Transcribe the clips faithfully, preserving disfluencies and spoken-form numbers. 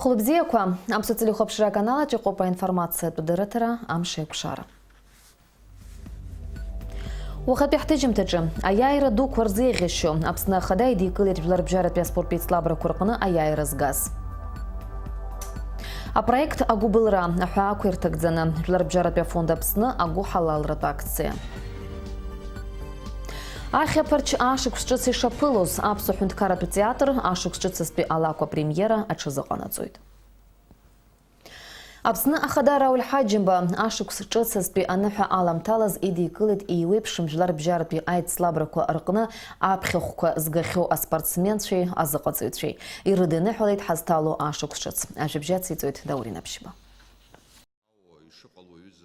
Хәылбзиақәа, Аԥсуа телехәаԥшра аканал аҿы иҟоуп аинформациатә дырраҭара Амш еиқәшара. Уахатәи ҳҭыжьымҭаҿы аиааира дуқәа рзеиӷьашьо Аԥсны Ахада идикылеит жәларбжьаратәи аспорттә еицлабрақәа рҟны аиааира згаз. Апроект Агәыбылра аҳәаақәа ирҭагӡаны Жәларбжьаратәи афонд Аԥсны агәыҳалалратә акциа. Ахьаԥарч ашықәс ҿыц ишаԥылоз, Аԥсуа ҳәынҭқарратә театр ашықәс ҿыцызтәи алакә апремиера аҽазыҟанаҵоит. Аԥсны Ахада Рауль Ҳаџьымба ашықәс ҿыцызтәи аныҳәа аламҭалаз идикылеит еиуеиԥшым жәларбжьаратәи аицлабрақәа рҟны аԥхьахәқәа згахьоу аспортсменцәеи азыҟаҵаҩцәеи. Ирыдиныҳәалеит ҳазҭало ашықәс ҿыц. Ажәабжь ациҵоит Даур Инаԥшьба.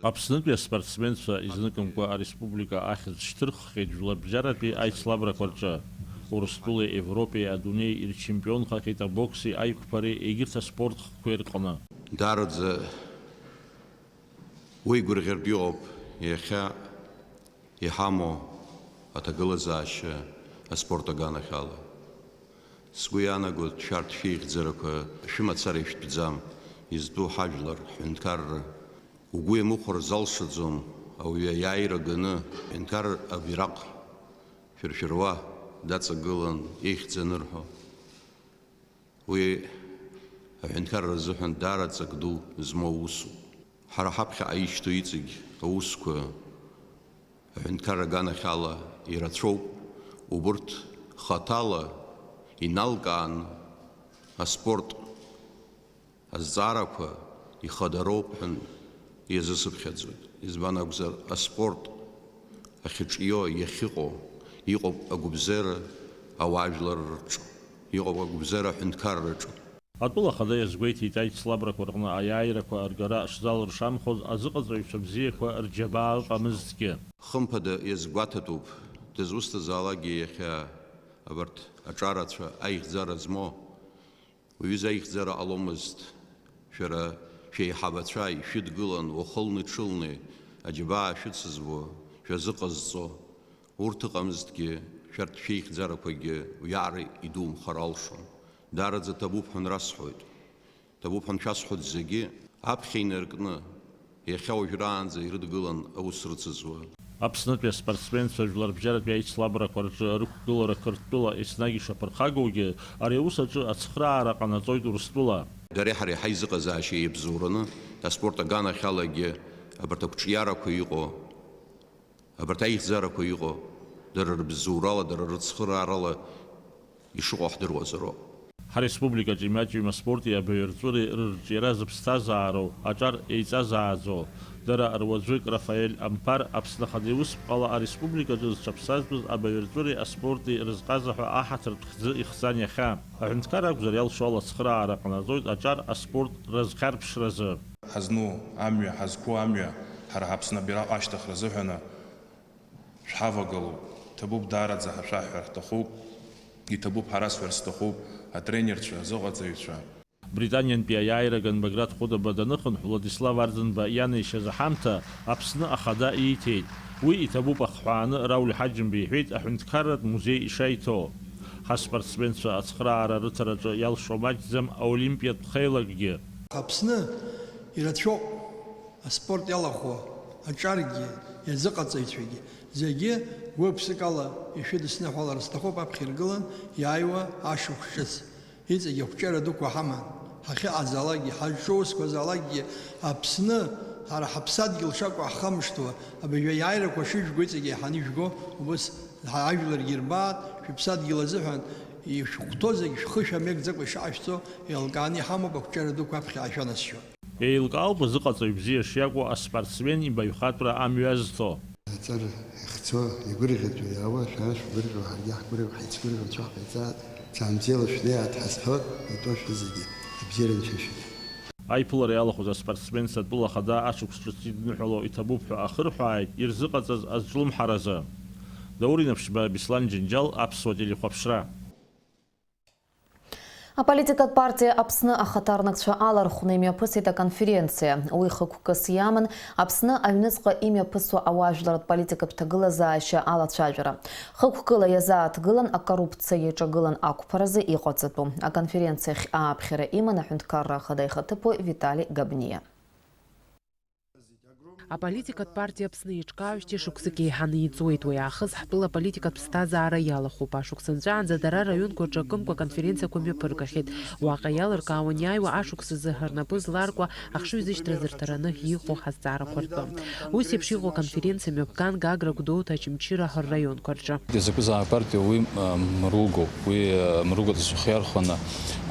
Аԥснытәи аспортсменцәа изныкымкәа ареспублика ахьӡ шьҭырххьеит жәларбжьаратәи аицлабрақәа рҿы. Урыстәылеи Европеи адунеи ирчемпионхахьеит абокси аиқәԥареи егьырҭ аспорт хкқәеи рҟны. Даараӡа уи гәырӷьартә иҟоуп иахьа иҳамоу аҭагылазаашьа аспорт аганахьала. Сгәы иаанагоит, шәарҭ шәеихьӡарақәа шәымацара ишәтәӡам, изтәу ҳажәлар, ҳҳәынҭқарра. Угәы иамыхәар залшаӡом, ауаҩы аиааира ганы, ҳҳәынҭқарра абираҟ шәыршәыруа даҵагылан еихьӡ анырҳәо. Уи аҳәынҭқарра азыҳәан даара ҵак ду змоу усуп. Ҳара ҳаԥхьаҟа ишьҭоу иҵегь аусқәа аҳәынҭқарра аганахьала ирацәоуп, убырҭ хаҭала иналкааны аспорт азҵаарақәа ихадароуп ҳәа иазысыԥхьаӡоит. Избан акәзар, аспорт ахьыҿио, иахьыҟоу, иҟоуп агәыбзиара ауаажәлар рҿы, иҟоуп агәыбзиара аҳәынҭқарраҿы. Атәыла Ахада иазгәеиҭеит, аицлабрақәа рҟны аиааирақәа ргара шзалыршамхоз азыҟаҵаҩцәа бзиақәа рџьабаа ыҟамызҭгьы. Хымԥада иазгәаҭатәуп, дызусҭазаалакгьы иахьа абарҭ аҿарацәа аихьӡара змоу. Уаҩы изы аихьӡара ҟаломызт. Шәара шәеиҳабацәа ишәыдгылан, уахылни-ҽылни аџьабаа шәыцызбо, шәазыҟазҵо, урҭ ыҟамызҭгьы, шәарҭ шәеихьӡарақәагьы уиаҟара идумхар алшон. Даараӡа ҭабуп ҳәа нрасҳәоит. Ҭабуп ҳәа ншәасҳәоит зегьы, аԥхьа инаркны, иахьа уажәраанӡа ирыдгылан аус рыцызуа. Аԥснытәи аспортсменцәа жәларбжьаратәи аицлабрақәа рҿы рықәгылара Қырҭтәыла еснагь ишаԥырхагоугьы, ари аус аҿы ацхыраара ҟанаҵоит Урыстәыла. Дареи ҳареи ҳаизыҟазаашьа иабзоураны, аспорт аганахьалагьы абарҭ ақәҿиарақәа иҟоу, абарҭ аихьӡарақәа иҟоу, дара рыбзоурала, дара рыцхыраарала ишыҟоу ҳдыруазароуп. Ҳареспубликаҿы имаҷҩым аспорти абаҩрҵәыреи рырҿиара зыԥсҭазаароу аҿар еиҵазааӡоу, дара руаӡәык Рафаель Амԥар Аԥсны Ахада иусԥҟала ареспубликаҿы зҽаԥсазтәыз абаҩрҵәыреи аспорти рызҟаза ҳәа аҳаҭыртә хьӡы ихҵан иахьа. Аҳәынҭқар акәзар иалшо ала ацхыраара ҟанаҵоит аҿар аспорт разхьарԥшразы. Ҳазну амҩа, ҳазқәу амҩа, ҳара ҳаԥсны абираҟ ашьҭыхра азыҳәаны шәҳавагылоуп. Иҭабуп даараӡа ҳашәаҳҳәар ҳҭахуп. Иҭабуп ҳарасҳәар сҭахуп атренерцәа, азыҟаҵаҩцәа. Британиантәи аиааираган Баграт Хәыдаба даныхынҳә, Владислав Арӡынба ианеишьаз аҳамҭа Аԥсны Ахада ииҭеит. Уи иҭабуп ахҳәааны Рауль Ҳаџьымба иҳәеит аҳәынҭқарратә музеи ишаиҭо. Ҳаспортсменцәа ацхыраара рыҭараҿы иалшо маҷӡам аолимпиатә хеилакгьы. Аԥсны ирацәоуп аспорт иалахәу аҿаргьы, иазыҟаҵаҩцәагьы, зегьы гәык-ԥсыкала ишәыдысныҳәалар сҭахуп аԥхьа иргылан иааиуа ашықәс ҿыц. Иҵегь ақәҿиара дуқәа ҳаман. Ҳахьыҟаӡалакгьы, ҳазҿу усқәа залакгьы, Аԥсны, ҳара ҳаԥсадгьыл шакәу ҳхамышҭуа, абыржәы аиааирақәа шыжәго иҵегь еиҳаны ижәго, убыс ҳажәларгьы ирбаат, шәыԥсадгьыл азыҳәан ишәыхәҭоу зегь шәхы шәамеигӡакәа ишаашәҵо еилкааны иҳамоуп, ақәҿиара дуқәа аԥхьа ишәанасшьо. Еилкаауп зыҟаҵаҩ бзиа шиакәу аспортсмен ибаҩхатәра амҩа азҭо. Аҵар ихцо, игәырӷьаҵәо иаауа, шәара шәгәырӷьо, ҳаргьы ҳгәырӷьо, ҳаицгәырӷьо, анцәа ҳҟаиҵааит, цамзеила шәнеиааит ҳазҳәо, итәоу шәызегьы абзиара анцәа ишәыҭ. Аиԥылара иалахәыз аспортсменцәа атәыла ахада ашықәс ҿыц идныҳәало иҭабуп ҳәа ахырҳәааит ирзыҟаҵаз азҿлымҳаразы. Даур Инаԥшьба, Беслан Џьынџьал, Аԥсуа телехәаԥшра. Аполитикатә партиа Аԥсны ахаҭарнакцәа алархәны имҩаԥысит аконференциа. Уи хықәкыс иаман Аԥсны аҩныҵҟа имҩаԥысуа ауаажәларратә политикатә ҭагылазаашьа алацәажәара. Хықәкыла иазааҭгылан акоррупциа иаҿагылан ақәԥаразы иҟаҵатәу. Аконференциахь ааԥхьара иман Аҳәынҭқарра Ахада ихаҭыԥуаҩ Витали Габниа. Аполитикатә партиа Аԥсны иҿкаауеижьҭеи шықәсык еиҳаны иҵуеит. Уи аахыс ҳтәыла аполитикатә ԥсҭазаара иалахәуп. Ашықәс анҵәаанӡа дара араионқәа рҿы акымкәа аконференциақәа мҩаԥыргахьеит. Уаҟа иалыркаауан иааиуа ашықәс азы рнапы зларкуа ахшыҩзышьҭра зырҭараны иҟоу ҳазҵаарақәа ртәы. Ус еиԥш иҟоу аконференциа мҩаԥган Гагра, Гәдоуҭа, Очамчыра рраионқәа рҿы. Изакәызаалак апартиа уи, а, мругоуп. Уи, а, мругоуп, зхы иархәаны,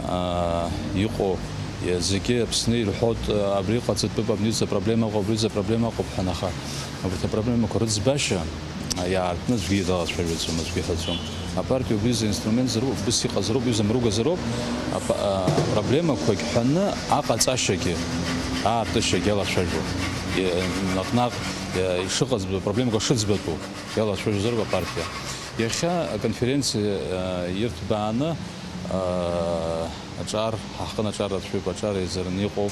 а, иҟоу, е, зегьы Аԥсны ирҳәоит, а, абри ҟаҵатәуп, абниҵа проблема ыҟоуп, абриҵа проблема ыҟоуп ҳәа, аха абарҭ апроблемақәа рыӡбашьа, а, иаартны аӡәгьы далацәажәаӡом, аӡәгьы иҳәаӡом. Апартиа убризы инструментзароуп, убыс иҟазароуп, уи замругазароуп, апа-, а, проблемақәагь ҳәаны аҟаҵашьагьы, аартышьагьы алацәажәо. Е, наҟ-наҟ, е, ишыҟаз проблемақәа шыӡбатәу. Иалацәажәозароуп апартиа. Иахьа аконференциа, э, ирҭбааны, э, аҿар, ҳа ҳҟны аҿар рацәаҩуп, аҿар еизараны иҟоуп.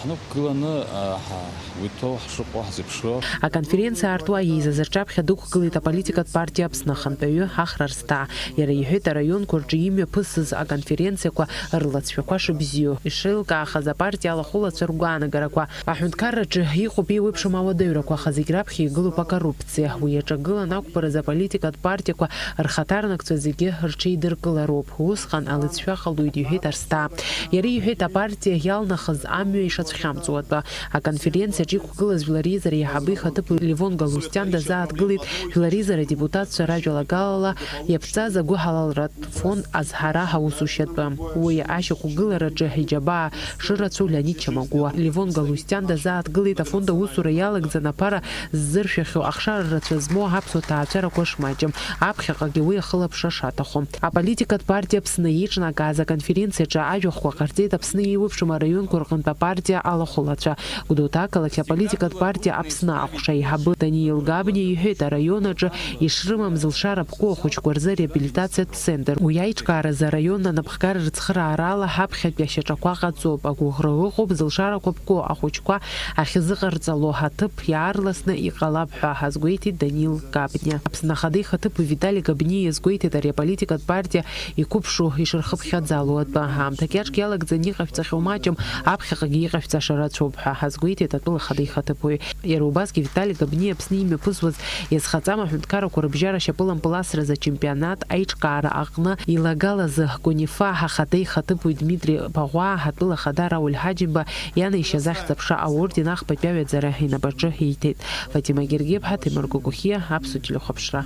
Ҳнықәгыланы, э, ҳа-, уи ҭоу ҳшыҟоу, ҳзеиԥшроу. Аконференциа аартуа еизаз рҿаԥхьа дықәгылеит аполитикатә партиа Аԥсны ахантәаҩы Ахра Арсҭаа. Иара иҳәеит, араионқәа рҿы имҩаԥысыз аконференциақәа рлацәажәақәа шыбзиоу, ишеилкаахаз апартиа алахәылацәа ргәаанагарақәа. Аҳәынҭқарраҿы иҟоуп еиуеиԥшым ауадаҩрақәа, аха зегь раԥхьа игылоуп акоррупциа. Уи иаҿагылан ақәԥаразы аполитикатә партиақәа рхаҭарнакцәа зегьы рҽеидыркылароуп. Усҟан алыҵшәа ҟалоит, иҳәеит Арсҭаа. Иара иҳәеит, апартиа иалнахыз амҩа ишацәхьамҵуа атәы. Аконференциаҿы иқәгылаз Жәлар Реизара аиҳабы ихаҭыԥуаҩ Левон Галустиан дазааҭгылеит Жәлар Реизара адепутатцәа ражәалагалала иаԥҵаз агәыҳалалратә фонд азҳара аусушьатәы. Уи ашьақәгылараҿы иџьабаа шырацәоу Леонид Чамагәуа. Левон Галустиан дазааҭгылеит афонд аусура иалагӡаны аԥара ззыршәахьоу ахшара рацәа змоу аԥсуа ҭаацәарақәа шмаҷым, аԥхьаҟагьы уи ахылаԥшра шаҭаху. Аполитикатә партиа Аԥсны еиҿнакааз аконференциаҿы ажәахәқәа ҟарҵеит Аԥсны еиуеиԥшым араионқәа рҟынтә апартиа алахәылацәа. Гәдоуҭа ақалақь аполитикатә партиа Аԥсны аҟәша аиҳабы Даниил Габниа иҳәеит, араион аҿы ишрымам зылшара ԥку ахәыҷқәа рзы реабилитациатә центр. Уи аиҿкааразы араион анапхгара рыцхыраарала ҳаԥхьатәи ашьаҿақәа ҟаҵоуп. Агәыӷра ыҟоуп зылшарақәа ԥку ахәыҷқәа ахьазыҟарҵало аҭыԥ иаарласны иҟалап ҳәа азгәеиҭеит Даниил Габниа. Аԥсны Ахада ихаҭыԥуаҩ Витали Габниа иазгәеиҭеит, ари аполитикатә партиа иқәыԥшу ишырхыԥхьаӡало атәы. Аамҭа кьаҿк иалагӡаны иҟашәҵахьоу маҷым, аԥхьаҟагьы иҟашәҵаша рацәоуп ҳәа азгәеиҭеит атәыла ахада ихаҭыԥуаҩ. Иара убасгьы Витали Габниа Аԥсны имҩаԥысуаз иазхаҵама аҳәынҭқаррақәа рыбжьара ашьапылампыл асразы ачемпионат аиҿкаара аҟны илагалазы Конифа ахада ихаҭыԥуаҩ Дмитри Баӷәаа, атәыла ахада Рауль Ҳаџьымба ианеишьаз ахьӡ-аԥша аорден ахԥатәи аҩаӡара инапаҿы ииҭеит. Фатима Гергиаԥҳа, Ҭемыр Гогохиа, Аԥсуа телехәаԥшра.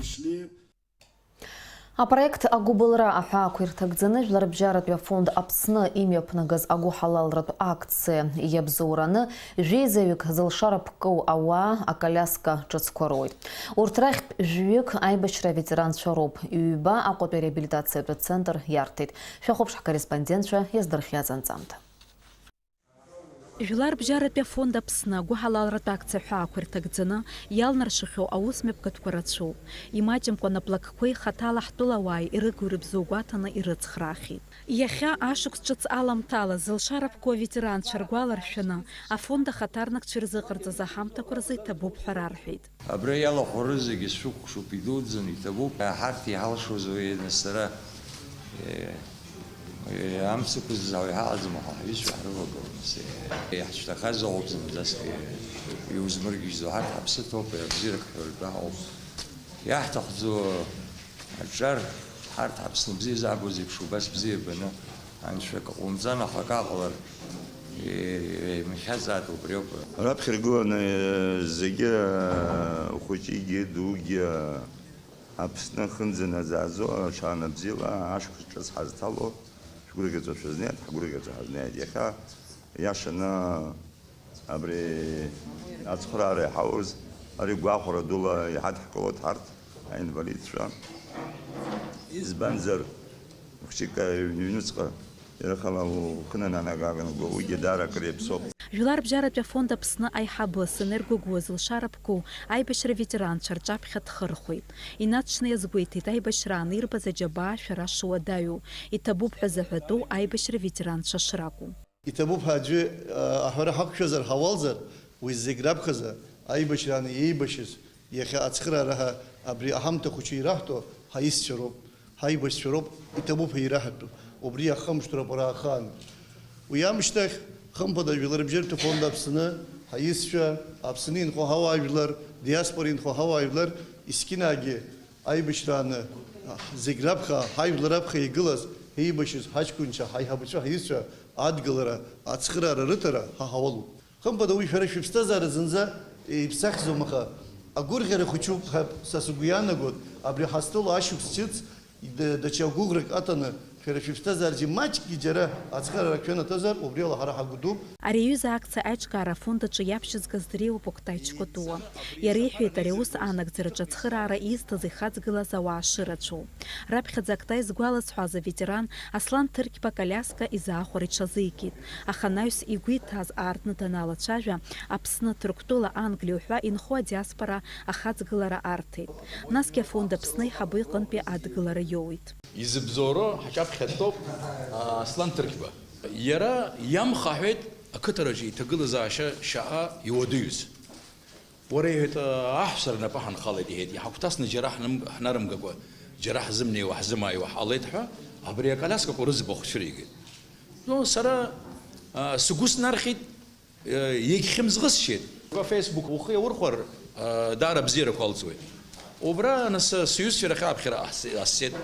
Апроект агәыбылра аҳәаақәа ирҭагӡаны Жәларбжьаратәи афонд Аԥсны имҩаԥнагаз агәыҳалалратә акциа иабзоураны жәеизаҩык зылшара ԥкоу ауаа аколиаска ҿыцқәа роуеит. Урҭ рахьтә жәҩык аибашьра аветеранцәа роуп, ҩба Аҟәатәи ареабилитациатә центр иарҭеит. Шәахәаԥш ҳкорреспондентцәа иаздырхиаз анҵамҭа. Жәларбжьаратәи афонд Аԥсны агәыҳалалратә акциа аҳәаақәа ирҭагӡаны иалнаршахьоу аус мҩаԥгатәқәа рацәоуп. Имаҷымкәан аблокқәеи хаҭала ҳтәылауааи ирыгу-ирыбзоу гәаҭаны ирыцхраахьеит. Иахьа ашықәс ҿыц аламҭалаз зылшара ԥку аветеранцәа ргәаларшәаны, афонд ахаҭарнакцәа ирзыҟарҵаз аҳамҭақәа рзы иҭабуп ҳәа рарҳәеит. Абра иалахәу рызегьы сшәыкәхшоуп, идуӡӡаны иҭабуп. Ҳарҭ иҳалшозу, нас сара, е, е, амцақәа ззаҳауа иҳаҟаӡам, аха ҳҩызцәа ҳрывагылан, нас, е, иаҳцәҭахаз ыҟоуп зынӡаск, е, иузмыргьежьӡо, ҳарҭ ҳаԥсы ҭоуп, е, бзиарак ҳәа ртәы ҳауп. Иаҳҭахӡо аҿар, ҳарҭ Аԥсны бзиа заабоз еиԥш, убас бзиа баны, Анцәа акы ҟоумҵан, аха акы ааҟалар, е-, еимхьазааит убриоуп. Раԥхьа иргыланы зегьы, хәыҷыгьы, дугьы, Аԥсны ахьынӡанаӡааӡо, аҽаанбзиала, ашықәс ҿыц ҳазҭало, шәгәырӷьаҵәа шәызнеит, ҳгәырӷьаҵәа ҳазнеит. Иахьа, иашаны, абри ацхыраара иҳауз, ари гәахәара дула иҳадҳкылоит ҳарҭ, аинвалидцәа. Избанзар, хәыҷык аҩныҵҟа Ирыхала ухы нанагаган угәы, уигьы даара акыр иаԥсоуп. Жәларбжьаратәи афонд Аԥсны аиҳабы Сенер Гәыгәуа зылшара ԥку аибашьра ветеранцәа рҿаԥхьа дхырхәеит. Инаҵшьны иазгәеиҭеит аибашьраан ирбаз аџьабаа шәара шуадаҩу, иҭабуп ҳәа заҳәатәу аибашьра ветеранцәа шракәу. Иҭабуп ҳәа аӡәы, а, аҳәара ҳақәшәазар, ҳауалзар, уи зегь раԥхьаӡа аибашьраан иеибашьыз, иахьа ацхыраара ҳәа абри аҳамҭа хәыҷы ираҳҭо ҳаисцәа роуп, ҳаибашьцәа роуп, иҭабуп ҳәа ираҳәатәу, убри иахымшҭроуп ара ахаан. Уи амышьҭахь, хымԥада, Жәларбжьаратәи фонд Аԥсны ҳаисцәа, Аԥсны инхо ҳауаажәлар, диаспора инхо ҳауаажәлар, есқьынагьы аибашьрааны зегь раԥхьа, ҳажәлар раԥхьа игылаз, ҳеибашьыз ҳаҷкәынцәа, ҳаиҳабацәа, ҳаисцәа адгылара, ацхыраара рыҭара ҳа ҳауалуп. Хымԥада, уи шәара шәыԥсҭазаара зынӡа иԥсахӡом, аха агәырӷьара хәыҷуп ҳәа са сгәы иаанагоит, абри ҳазҭоу ашықәс ҿыц д-, даҽа гәыӷрак аҭаны, шәара шәыԥсҭазаараҿы маҷкгьы џьара ацхыраара шәанаҭозар, убри ала ҳара ҳагәы дууп. Ари аҩыза акциа аиҿкаара афонд аҿы иаԥшьызгаз дреиуоуп Октай Чкәатуа. Иара иҳәеит, ари аус аанагӡараҿы ацхыраара изҭаз ихаҵгылаз ауаа шырацәоу. Раԥхьаӡа Октай згәалазҳәаз аветеран Аслан Ҭырқьба аколиаска изаахәара иҽазикит, аха анаҩс игәы иҭаз аартны даналацәажәа, Аԥсны, Ҭырқәтәыла, Англиа уҳәа инхо адиаспора ахаҵгылара арҭеит. Насгьы афонд Аԥсны аиҳабы иҟынтәи адгылара иоуит. Изыбзоуроу ҳаҿаԥхьа дтәоуп, а, Аслан Ҭырқьба. Иара иамхаҳәеит ақыҭараҿы иҭагылазаашьа шаҟа иуадаҩыз. Уара, иҳәеит, аҳәса рнапы ҳанхалеит, иҳәеит, иҳагәҭасны џьара ҳным-, ҳнарымгакәа, џьара ҳзымнеиуа, ҳзымааиуа ҳҟалеит ҳәа, абри аколиаскақәа рыӡбахә цәыригеит. Ну, сара, а, сгәы снархьит, а, иагьхьымӡӷысшьеит. Facebook ухы иаурхәар, а, даара абзиарақәа алҵуеит. Убра, нас, сҩызцәа рахь аԥхьара ҟасҵеит.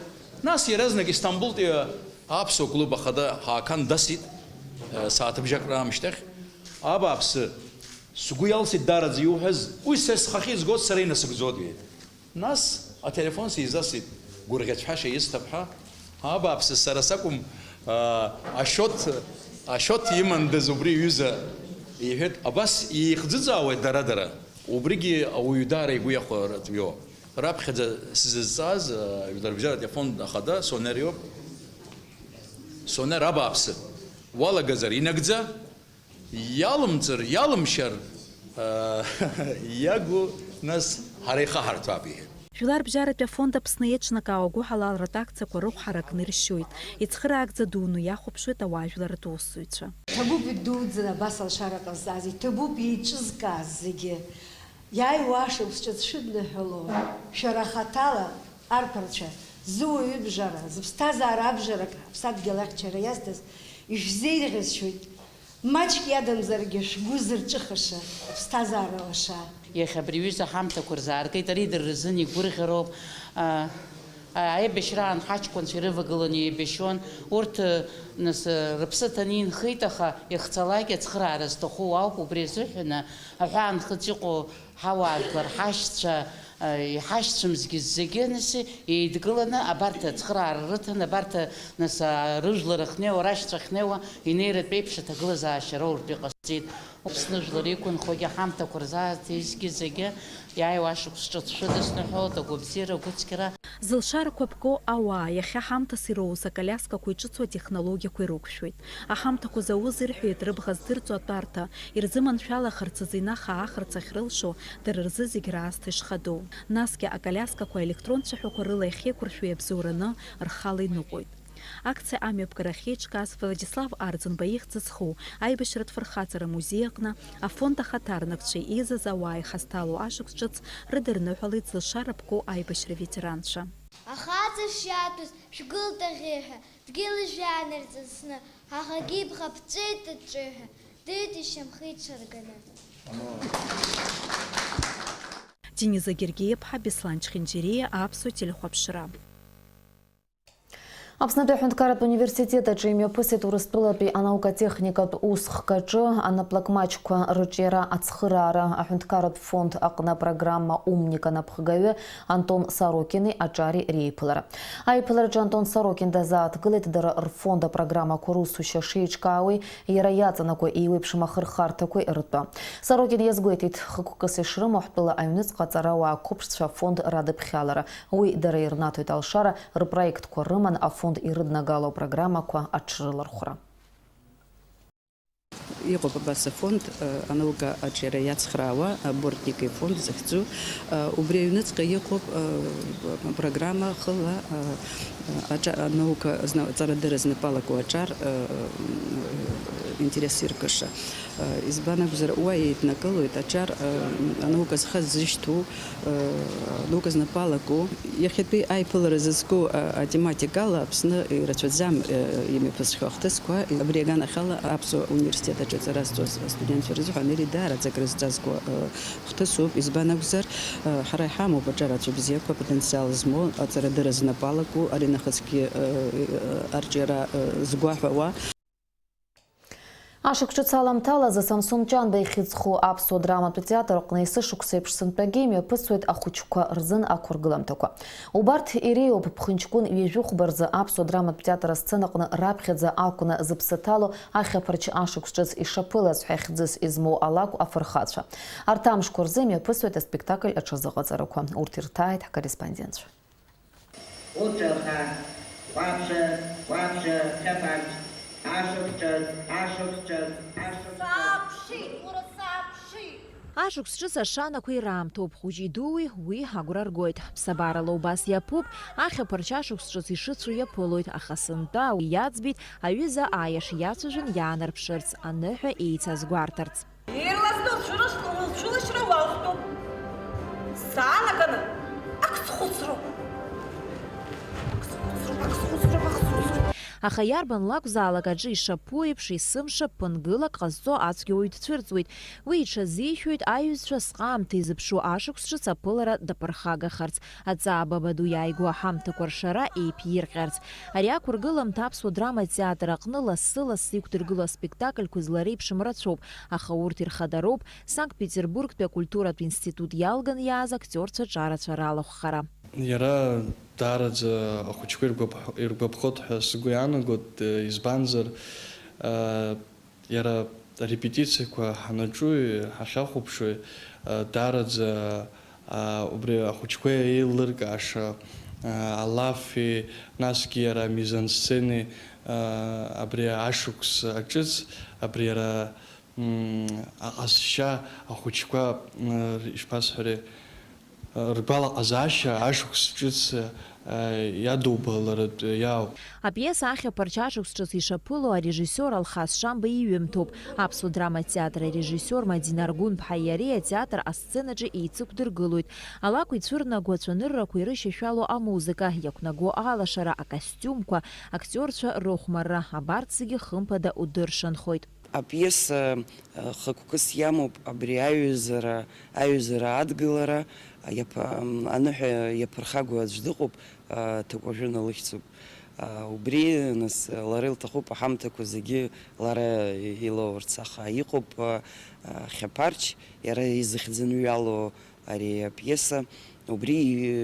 Нас иаразнак Истамбултәи аԥсуа клуб ахада ҳаакан дасит, а, сааҭыбжак раамышьҭахь. Абааԥсы, сгәы иалсит даараӡа иуҳәаз, уи са схахьы изгоит, сара инасыгӡоит, иҳәеит. Нас ателефон сизасит, гәырӷьаҵәҳәашьа исҭап ҳәа. Абааԥсы, сара сакәым, аа, ашьоҭ, ашьоҭ имандаз убри аҩыза, иҳәеит, абас еихӡыӡаауеит дара-дара. Убригьы ауаҩы даара игәы иахәаратәиоуп. Раԥхьаӡа сзызҵааз, аа, жәларбжьаратәи афонд ахада Сонер иоуп. Сонер, абааԥсы, уалагазар инагӡа, иалымҵыр, иалымшьар, аа, иагу, нас, ҳара ихаҳарҭәаап, иҳәеит. Жәларбжьаратәи афонд Аԥсны еиҿнакаауа агәыҳалалратә акциақәа рыхә ҳаракны иршьоит, ицхыраагӡа дуны иахәаԥшуеит ауаажәларратә усзуҩцәа. Иҭабуп идуӡӡаны абас алшара ҟазҵаз, иҭабуп еиҿызкааз зегьы. Иааиуа ашықәс ҿыц шәыдныҳәало, шәара хаҭала, арԥарцәа, зыуаҩыбжара, зыԥсҭазаара абжарак ҳаԥсадгьыл ахьчара иазҭаз, ишәзеиӷьасшьоит. Маҷк иадамзаргьы шәгәы зырҿыхаша аԥсҭазаара лаша. Иахьа абри аҩыза ҳамҭақәа рзааргеит, ари дара рзын игәырӷьароуп. А, а, аибашьраан ҳаҷкәынцәа ирывагыланы еибашьуан. Урҭ, нас, рыԥсы ҭаны инхеит, аха иахьцалак ацхыраара зҭаху ауп, убри азыҳәан аҳәаанхыҵ иҟоу ҳауаажәлар, ҳашьцәа, а, иҳашьцәамзгьы зегьы, нас, еидгыланы абарҭ ацхыраара рыҭан, абарҭ, нас, а, рыжәлар ахьнеиуа, рашьцәа ахьнеиуа, инеиратә еиԥш аҭагылазаашьа роуртә иҟасҵеит. Аԥсны жәлар иқәынхогьы ҳамҭақәа рзааҭизгьы зегьы иааиуа ашықәс ҿыц шәыдысныҳәалоит, агәабзиара, агәыцқьара. Зылшарақәа ԥку ауаа иахьа ҳамҭас ироуз аколиаскақәа иҿыцу атехнологиақәа ирықәшәоит. Аҳамҭақәа зауз ирҳәеит, рыбӷа здырӡо атәарҭа, ирзыманшәалахарц азы инахаа ахарц ахьрылшо, дара рзы зегь раасҭа ишхадоу. Насгьы аколиаскақәа аелектронцәаҳәақәа рыла иахьеиқәыршәо иабзоураны рхала иныҟәоит. Акциа амҩаԥгара ахьеиҿкааз Владислав Арӡынба ихьӡ зху аибашьратә фырхаҵара амузеи аҟны афонд ахаҭарнакцәеи еизаз ауааи хасҭалоу ашықәс ҿыц рыдырныҳәалеит зылшара ԥку аибашьра ветеранцәа. Ахаҵа шиаҭәыз шәгылт аӷьеҩҳәа, дгьыли жәҩани рҵысны, ҳаӷагьы ибӷа ԥҵәеит аҿыҩҳәа, дыҩит ишьамхы иҽырганы. Дениза Гергиа-ԥҳа, Беслан Чхинџьириа, Аԥсуа телехәаԥшра. Аԥснытәи аҳәынҭқарратә университет аҿы имҩаԥысит Урыстәылатәи анаукатехникатә ус хкаҿы анаплакмаҷқәа рыҿиара ацхыраара аҳәынҭқарратә фонд аҟны апрограмма «Умник» анапхгаҩы Антон Сорокини аҿари реиԥылара. Аиԥылараҿы Антон Сорокин дазааҭгылеит дара рфонд апрограммақәа русушьа шеиҿкаауеи, иара иаҵанакуа еиуеиԥшым ахырхарҭақәеи ртәы. Сорокин иазгәеиҭеит, хықәкыс ишрымоу ҳтәыла аҩныҵҟа аҵарауаа қәыԥшцәа афонд радыԥхьалара. Уи дара ирнаҭоит алшара, рпроектқәа рыман, афонд Фонд ирыднагало апрограммақәа аҽрылархәра. Иҟоуп абас афонд, э, анаука аҿиара иацхраауа, абортник ифонд захьӡу, э, убри аҩныҵҟа иҟоуп, э, программа хыла, э, аҿа-, анаука зна-, аҵарадырра знапалаку аҿар, э, э, интерес иркыша. Э, избан акәзар, уа еиднакылоит аҿар, э, анаука зхы ззышьҭоу, э, анаука знапалаку. Иахьатәи аиԥылара зызку, а, атематикала Аԥсны ирацәаӡам, э, имҩаԥысхьоу ахҭысқәа. Абри аганахьала Аԥсуа университет аҿы аҵара зҵоз астудентцәа рзыҳәан иара даараӡа акрызҵазкуа, э, хҭысуп. Избан акәзар, э, ҳара иҳамоуп аҿар ацәа бзиақәа, апотенциал змоу, аҵарадырра знапалаку, ари нахысгьы, э, э, арҿиара, э, згәаҳәауа. Ашықәс ҿыц аламҭалазы Самсон Ҷанба ихьӡ зху аԥсуа драматә театр аҟны есышықәса еиԥш сынтәагьы имҩаԥысуеит ахәыҷқәа рзын ақәыргыламҭақәа. Убарҭ иреиуоуп ԥхынҷкәын ҩажәи хәба рзы аԥсуа драматә театр асценаҟны раԥхьаӡа акәны зыԥсы ҭало Ахьаԥарч ашықәс ҿыц ишаԥылаз ҳәа хьӡыс измоу алакә афырхацәа. Арҭ амшқәа рзы имҩаԥысуеит аспектакль аҽазыҟаҵарақәа. Урҭ ирҭааит ҳкорреспондентцәа. Уҿаха, уаԥшьа, уаԥшьа, Хьаԥарч, ашықәс ҿыц, ашықәс ҿыц, ашықәс ҿыц. Сообщи, ура, сообщи! Ашықәс ҿыц ашанақәа ираамҭоуп, хәыҷи-дууи уи агәра ргоит. Ԥсабарала убас иаԥуп, ахьаԥарч ашықәс ҿыц ишыцәоу иаԥылоит, аха сынтәа уи иаӡбеит, аҩыза аиаш иацәажәон иаанарԥшырц, аныҳәа еицазгәарҭарц. Ирласны уцәырышт-, уцәылашьра уалхтәуп. Саанаганы ак схәыцроуп. Ак схәыцроуп, ак схәыцроуп, ак схәыцроуп. Аха иарбан лакәзаалак аҿы ишаԥу еиԥш, есымша ԥынгылак ҟазҵо ацәгьа уаҩ дцәырҵуеит. Уи иҽазишәоит аиҩызцәа асҟаамҭа изыԥшу ашықәс ҿыц аԥылара даԥырхагахарц. Аҵаа баба ду иааигәоу аҳамҭақәа ршара еиԥирҟьарц. Ари ақәыргыламҭа аԥсуа драма театр аҟны лассы-лассы иқәдыргылоу аспектакльқәа злареиԥшым рацәоуп, аха урҭ ирхадароуп Санкт-Петербургтәи акультуратә институт иалган иааз актиорцәа ҿарацәа ралахәхара. Иара даараӡа ахәыҷқәа иргәаԥ-, иргәаԥхоит ҳәа сгәы иаанагоит, избанзар, Иара арепетициақәа ҳанаҿуи ҳахьахәаԥшуеи, даараӡа, убри ахәыҷқәа еилыркааша, алафи, насгьы иара амизансцени, абри ашықәс аҿыц, абри иара, м, аҟазшьа ахәыҷқәа, м, ишԥасҳәари, Ргәалаҟазаашьа ашықәс ҿыц, а, иадубаларатә иаауп. Апиеса ахьаԥарч ашықәс ҿыц ишаԥыло арежиссиор Алхас Шамба иҩымҭоуп. Аԥсуа драматә театр арежиссиор Мадина Аргәынԥҳаи иареи атеатр асценаҿы еицықәдыргылоит. Алакә ицәырнаго ацәаныррақәа ирышьашәало амузыка, иақәнаго алашара, акостиумқәа, актиорцәа рыхәмарра, абарҭ зегьы хымԥада удыршанхоит. Апиеса, э, хықәкыс иамоуп абри аҩызара, аҩызара адгылара, иаԥ-, м, аныҳәа иаԥырхагоу аӡә дыҟоуп, э, ҭакәажәы налыхьӡуп. Э, убри, нас, лара илҭахуп аҳамҭақәа зегьы лара илоурц, аха иҟоуп, э, э, Хьаԥарч, иара изыхьӡынҩало ари апиеса, убри,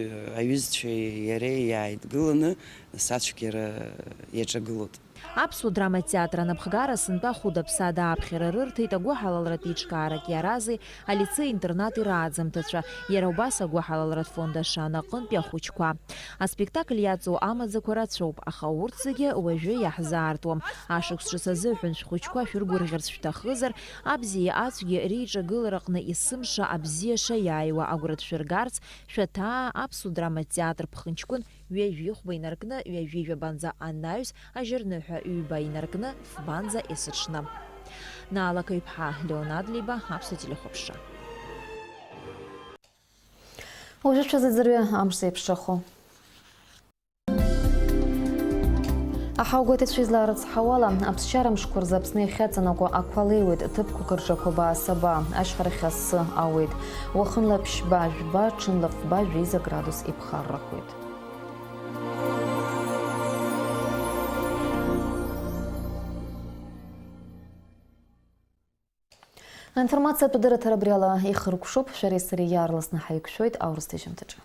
э, аҩызцәеи иареи иааидгыланы, нас, ацәгьара иаҿагылоит. Аԥсуа драматә театр анапхгара сынтәа хәыда-ԥсада аԥхьара рырҭеит агәыҳалалратә еиҿкаарак иарази алицеи-интернати рааӡамҭацәа, иара убас агәыҳалалратә фонд Ашана аҟынтәи ахәыҷқәа. Аспектакль иаҵоу амаӡақәа рацәоуп, аха урҭ зегьы уажәы иаҳзаартуам. Ашықәс ҿыц азыҳәан шәхәыҷқәа шәыргәырӷьарц шәҭахызар, абзиеи ацәгьеи реиҿагылараҟны есымша абзиаша иааиуа агәра дшәыргарц, шәаҭаа Аԥсуа драматә театр ԥхынҷкәын ҩажәи хәба инаркны, ҩажәи жәабанӡа анаҩс, ажьырныҳәа ҩба инаркны, фбанӡа есыҽны. Наала Каҩԥҳа, Леонард Либа, Аԥсуа телехәаԥшра. Уажәы шәазыӡырҩы амш зеиԥшрахо. Аҳауагәеиҭацәа излаарыцҳауала, аԥсшьара мшқәа рзы Аԥсны иахьаҵанакуа ақәа леиуеит, ҭыԥқәак рҿы ақәабаа-сабаа, ашьхарахь асы ауеит. Уахынла ԥшьба, жәба, ҽынла фба, жәеиза градус иԥхаррахоит. Аинформациатә дырраҭара абри ала ихыркәшоуп, шәареи сареи иаарласны ҳаиқәшәоит аурыс ҭыжьымҭаҿы.